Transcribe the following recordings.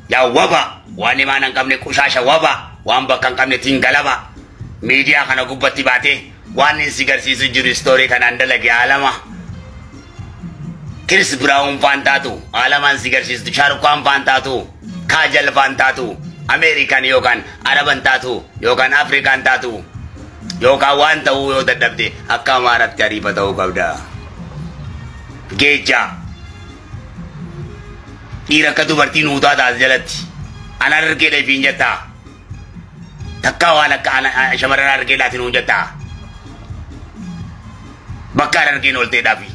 Yaa waba waan imaana hin qabne qushaasha waba waan bakka hin qabne tingalaba miidiyaa kana gubbatti baatee waan inni si garsiisu jiru istoorii kanaan dalage alama. Chris Brown faan taatu alamaan si garsiistu Shahrukh faan taatu Kajal faan taatu Ameerikaan yookaan Araban taatu yookaan Afrikaan taatu yookaan waan ta'uu yoo dadhabde akka Amaaraatti ariifa ta'uu qabda. Geejjaa dhiira akka dubartii nuutaa taas jalatti ana argeedha ifiin jettaa takkaa waan akka shamarran argeedhaati nuun jettaa bakka argeen oolteedhaafi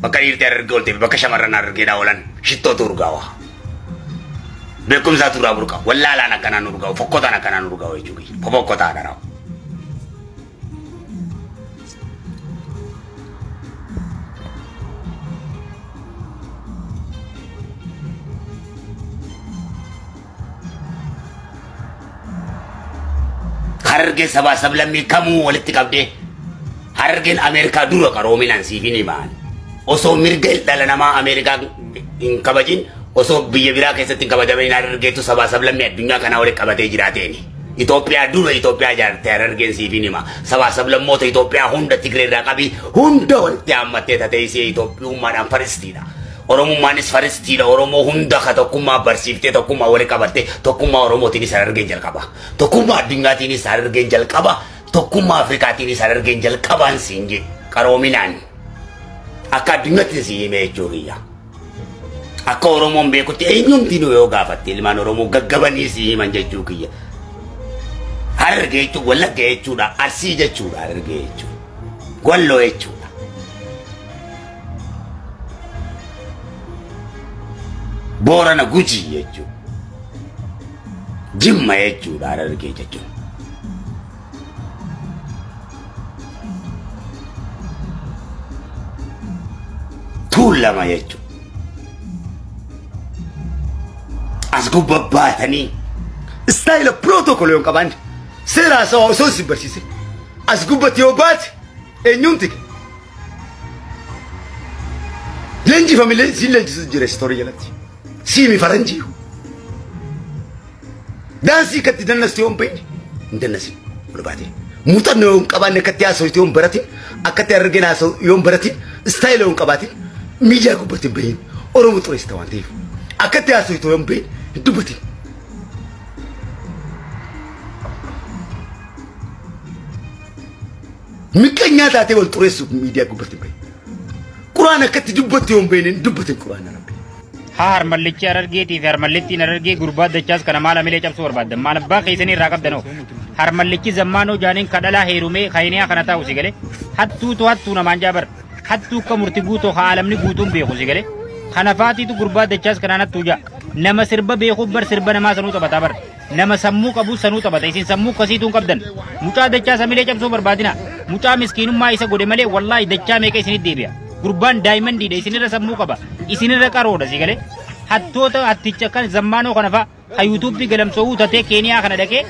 bakka dhiirti argee oolteef bakka shamarran argeedhaa oolan shittootu urgaawa. Beekumsaatu irraa burqa wallaalaan akkanaan urgaa'u fokkotaan akkanaan urgaa'u jechuudha fofokkotaa dha. Harargee sabaa sablammii kamuu walitti qabdee harargeen Ameerikaa dura qaroominaan siif hin himaan. Osoo mirga dhala namaa Ameerikaa hin kabajin osoo biyya biraa keessatti hin kabajamin harargeetu sabaa sablammii addunyaa kanaa walitti qabatee jiraateeni. Itoophiyaa dura Itoophiyaa ijaarte harargeen siif hin hima. Sabaa sablammoota Itoophiyaa hunda Tigree irraa qabii hunda walitti haammattee tatee ishee Itoophiyummaadhaan faristiidha. Oromummaanis faristiidha. Oromoo hunda ka tokkummaa barsiiftee tokkummaa walitti qabattee tokkummaa Oromootiinis harargeen jalqaba. Tokkummaa addunyaatiinis harargeen jalqaba. Tokkummaa Afrikaatiinis harargeen jalqabaan siin jedhe qaroominaan. Akka addunyaatti si hime jechuu kiyya. Akka Oromoon beekutti eenyumti nu yoo gaafatte ilmaan Oromoo gaggabanii si himan jechuu kiyya. Harargee jechuun Wallagga jechuudha. Arsii jechuudha harargee jechuudha. Walloo jechuudha. Boorana Gujii jechuudha. Jimma jechuudha harargee jechuudha. Tuulama jechuudha. As gubbaa baatanii istaayila pirootokool yoo hin qabaanne seera haasawaa osoo si barsiise as gubbatti yoo baate eenyumti leenjifamillee siin leenjisu jira istoorii jalatti siimi faranjii daansii katti dannastu yoo hin beekne hin dannasin ol baatee muuxannoo yoo hin qabaanne akkatti haasawuu yoo hin baratin akkatti harargeen haasawuu yoo hin baratin istaayila yoo hin qabaatin miidiyaa gubbatti hin bahin Oromoo xureessita waan ta'eef akkatti haasawuu yoo hin beekne hin dubbatin. Miqanyaa taatee wal xureessuuf miidiyaa gubbatti hin bahin. Quraan akkatti dubbattu yoo hin beekne hin dubbatin quraana rabbi. Haa harmallichi harargeetii fi harmallittiin harargee gurbaa dachaas kana maal amilee cabsuu barbaaddan maal abbaa keessanii irraa qabdanoo harmallichi zammaanoo jaaniin kadhalaa heerumee kayiniyaa kana taa'u si galee hattuutu hattuu namaan jaabar hattuu akka murti guutoo haa alamni guutuun beeku si galee kana faatiitu gurbaa dachaas kanaan hattuu jaa nama sirba beekuuf bar sirba namaa sanuu taphataa bar nama sammuu qabu sanuu taphata isin sammuu akkasiituu hin qabdan mucaa dachaas amilee cabsuu barbaadina mucaa miskiinummaa isa godhe malee wallaahi dachaa meeqa isinitti deebi'a. Gurbaan daayimandiidha isinirra sammuu qaba isinirra qaroodha si galee hattoota hatticha kan zammaanoo kana fa'a ka yuutuubii galamsoo tatee Keeniyaa kana dhaqee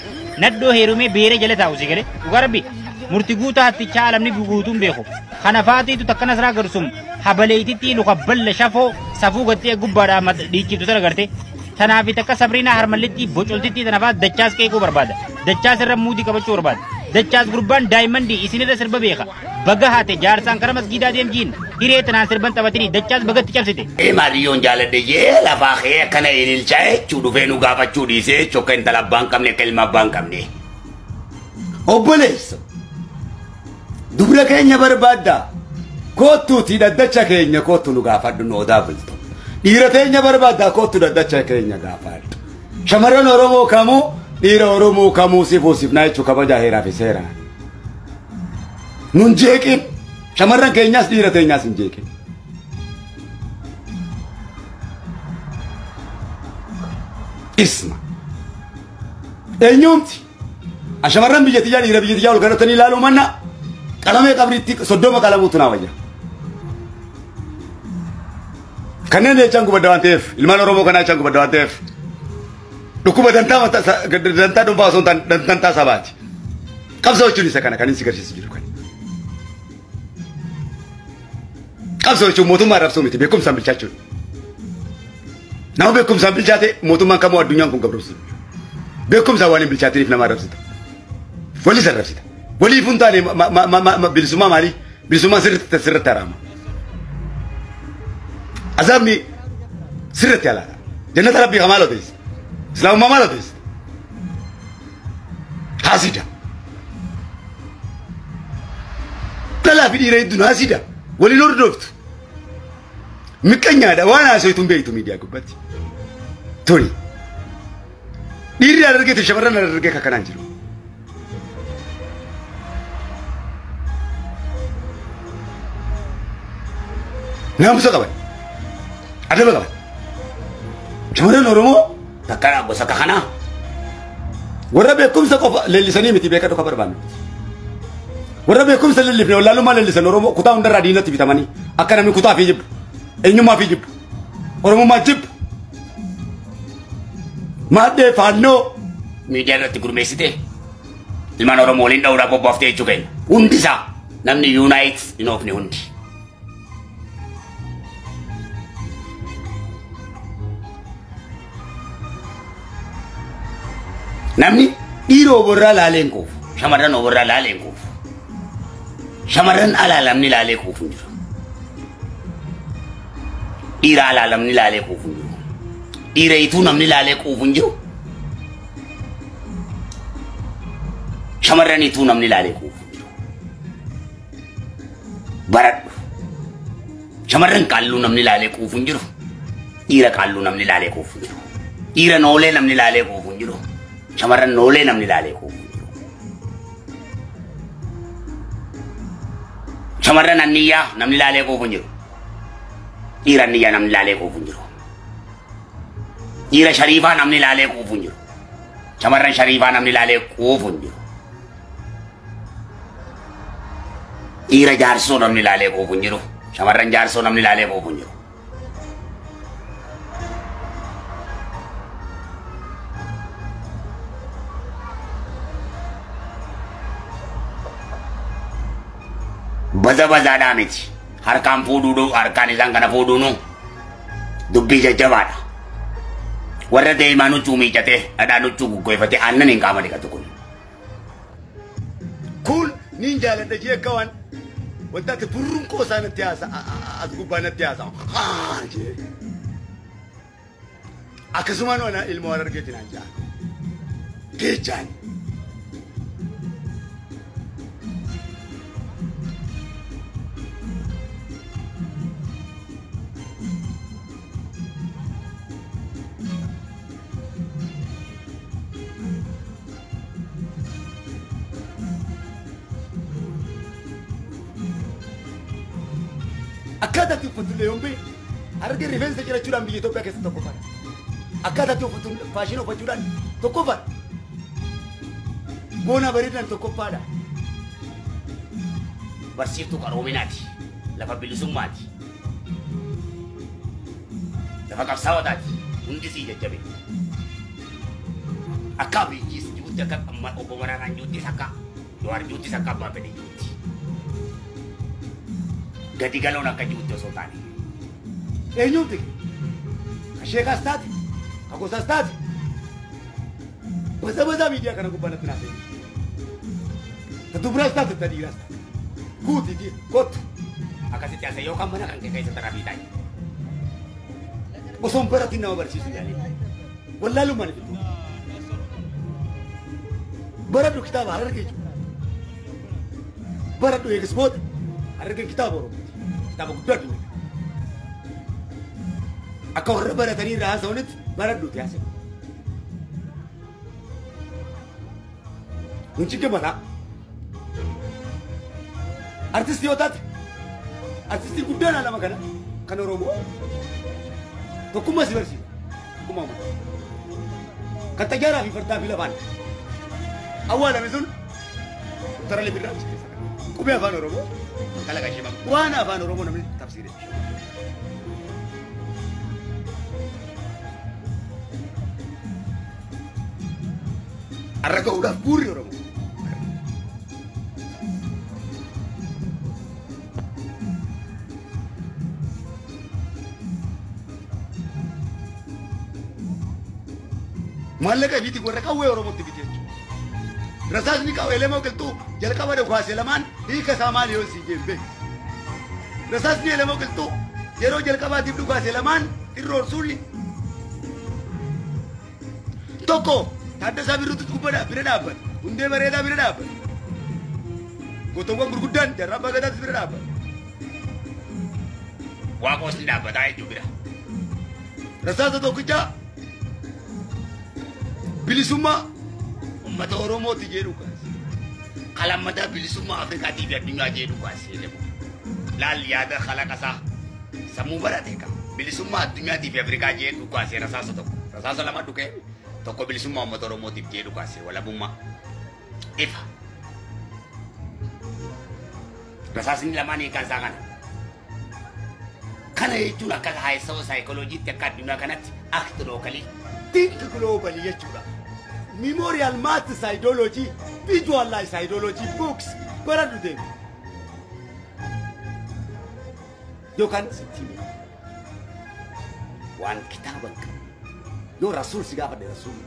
nadhoo heerumee beeree jala taa'u si galee dhugaa rabbi murti guutaa hattichaa alamni guutuun beeku kana faatiitu takkana siraa garsum habaleetitti luka balla shafoo safuu gattee gubbaadhaa dhiichiftu sana garte tanaaf takka sabriinaa harmallitti bocoltitti tanaafaa dachaas qeequu barbaada dachaas irra muudii qabachuu barbaada dachaas gurbaan daayimandii isinirra sirba beeka baga haate jaarsaan kara masgiidaa deemjiin hiree tanaan sirban taphatanii dachaas bagatti cabsite. Maadiyyoon jaaladhe jee lafaa kee akkana ililchaa jechuu dhufee nu gaafachuu dhiisee jechuu akka intala abbaa hin qabne akka ilma abbaa hin qabne. Obboleessa dubra keenya barbaaddaa kottuutii dhaddacha keenya kottu nu gaafadhu nu odaa bultu. Dhiira teenya barbaaddaa kottu dhaddacha keenya gaafadhu. Shamarran Oromoo kamuu dhiira Oromoo kamuu si fuusifnaa jechuu kabajaa heeraa fi seeraa. Nun jeeqin shamarran keenyaas dhiira teenyaas hin jeeqin. Isma. Eenyumti shamarran biyya tiyyaa dhiira biyya tiyyaa ol kadhatanii ilaaluu manna qalamee qabriitti 30 qalamuutu naa wayya. Kanneen jechaan gubadda waan ta'eef ilmaan Oromoo kanaa jechaan gubadda waan ta'eef dhukkuba dantaa dhuunfaa osoo hin taane dantaa sabaati. Qabsoo jechuun isa kana kan inni si garsiisu jiru kana. Qabsoo jechuun mootummaa arrabsuu miti beekumsaan bilchaachuudha. Nama beekumsaan bilchaate mootummaan kamuu addunyaan kun gabromsitu. Beekumsaan waan hin bilchaatiniif nama arrabsita. Walis arrabsita. Waliif hin taane bilisummaa maalii? Bilisummaan sirriitti haraama. Azaabni sirriitti halaala. Jannata rabbii maal odeessa? Islaamummaa maal odeessa? Haasida. Dhalaa fi dhiira hedduun haasida. Waliin hordoftu. Miqqanyaadha waan haasoftu hin beektu miidiyaa gubbaatti. Tuni. Dhiirri Harargeetii shamarran Harargee akkanaan jiru. Naamusa qaban. Adaba qaban. Shamarran Oromoo Takka gosa akka kanaa. Warra beekumsa qofa leellisanii miti beeka dhuka barbaannu. Warra beekumsa leellifne wallaalummaa leellisan Oromoo kutaa hundarraa diinatti bitamanii akka namni kutaa fi jibbu, eenyummaa fi jibbu, Oromummaa jibbu. Maaddee faannoo miidiyaa irratti gurmeessite ilmaan Oromoo waliin dha'uudhaaf bobbaaftee jechuu keenya. Hundi isaa namni yuunaayit hin oofne hundi. Namni dhiira oborraa laalee hin quufu. Shamarran oborraa laalee hin quufu. Shamarran alaa namni laalee quufu hin jiru. Dhiira alaa namni laalee quufu hin jiru. Dhiira ituu namni laalee quufu hin jiru. Shamarran ituu namni laalee quufu hin jiru. Baradhu. Shamarran qaalluu namni laalee quufu hin jiru. Dhiira qaalluu namni laalee quufu hin jiru. Dhiira noolee namni laalee quufu hin jiru. Shamarran noolee namni laalee quufu hin jiru. Shamarran anniyyaa namni laalee quufu hin jiru. Dhiira anniyyaa namni laalee quufu hin jiru. Dhiira shariifaa namni laalee quufu hin jiru. Shamarran shariifaa namni laalee quufu hin jiru. Dhiira jaarsoo namni laalee quufu hin jiru. Shamarran jaarsoo namni laalee quufu hin jiru. Baza bazaadhaa miti. Harkaan fuudhuu harkaan isaan kana fuudhuunu dubbii jajjabaadha. Warra deemaa nuchuu miicatee dhadhaa nuchuu guggoifatee aannan hin qaama dhiqatu kun. Kun niin jaaladha jee akka waan wanta ati burruun qoosaa natti haasa as gubbaa natti haasa. Jee. Akkasumaan waan ilma waan argeetti naan jaa. Geejjaan. Akkaataa itti uffatullee yoon beeku Harargee rifeensa jirachuudhaan biyya Itoophiyaa keessa tokkoffaadha. Akkaataa itti uffatu faashinii uffachuudhaan tokkoffaadha. Boona bareedaan tokkoffaadha. Barsiiftuu qaroominaati. Lafa bilisummaati. Lafa qabsaa'otaati. Hundi sii jajjabe. Akka Abiyyiis jirutti akka obbo Maraaraan jiruttis akka Jawaar jiruttis akka Abbaa Fedhii jirutti. Gadi galoon akka jirutti osoo taane. Eenyuuti? Ka sheekaas taate, ka gosaas taate. Baza bazaa miidiyaa kana gubbaa natti naasee. Ta dubaraas taate, ta dhiiraas taate. Guutii kottu. Akkasitti haasa'e yookaan mana kan kee keessatti rafii taa'e. Osoo hin baratin nama barsiisu yaalee. Wallaalummaan itti. Baradhu kitaaba Harargee jiru. Baradhu eegas booda Harargeen kitaaba Oromooti. Kitaaba guddaa addunyaa. Akka warra baratanii irraa haasa'anitti baradhuuti haasa'e. Nun cinqe mataa. Artistii yoo taate artistii guddaan alama kana kan Oromoo tokkummaa si barsiisa. Tokkummaa uummata. Kan xayyaaraa fi fardaa fi lafaan awwaalame sun Doktara Alii Birraa achi keessa kan qubee afaan Oromoo kalaqa ishee waan afaan Oromoo namni tafsiire. Har'a ga'uudhaaf bu'uurri Oromoo. Maallaqa ifiitii warra qawwee Oromootti bite jechuudha. Rasaasni qawwee Elemoo Qilxuu jalqaba dhukaase lamaan hiika isaa maali yoo siin jeen beektu. Rasaasni Elemoo Qilxuu yeroo jalqabaatiif dhukaase lamaan irroorsuulli. Tokko Taaddasaa Birruutu gubbaa bira dhaabbata. Hundee bareedaa bira dhaabbata. Gootowwan gurguddaan Jaarraa Abbaa Gadaatis bira dhaabbata. Waaqoos ni dhaabbataa jechuu bira. Rasaasa tokkicha bilisummaa uummata Oromooti jedhu kaase. Kalammataa bilisummaa Afrikaatii fi addunyaa jedhu kaase Elemoo. Laal yaada kalaqasaa sammuu barate ka. Bilisummaa addunyaatii fi Afrikaa jedhu kaase rasaasa tokko. Rasaasa lama dhukee tokko bilisummaa uummata Oromootiif jedhu kaase walabummaa. Ifa. Rasaasni lamaan hiikaan isaa kana. Kana jechuun akka haayisawa saayikolojiitti akka addunyaa kanatti act locally Think globally jechuudha. Memorial maths ideology, visualize ideology books baradhu deemi. Yookaan sitti hime. Waan kitaaba hin qabne. Yoo rasuul si gaafadhe rasuul.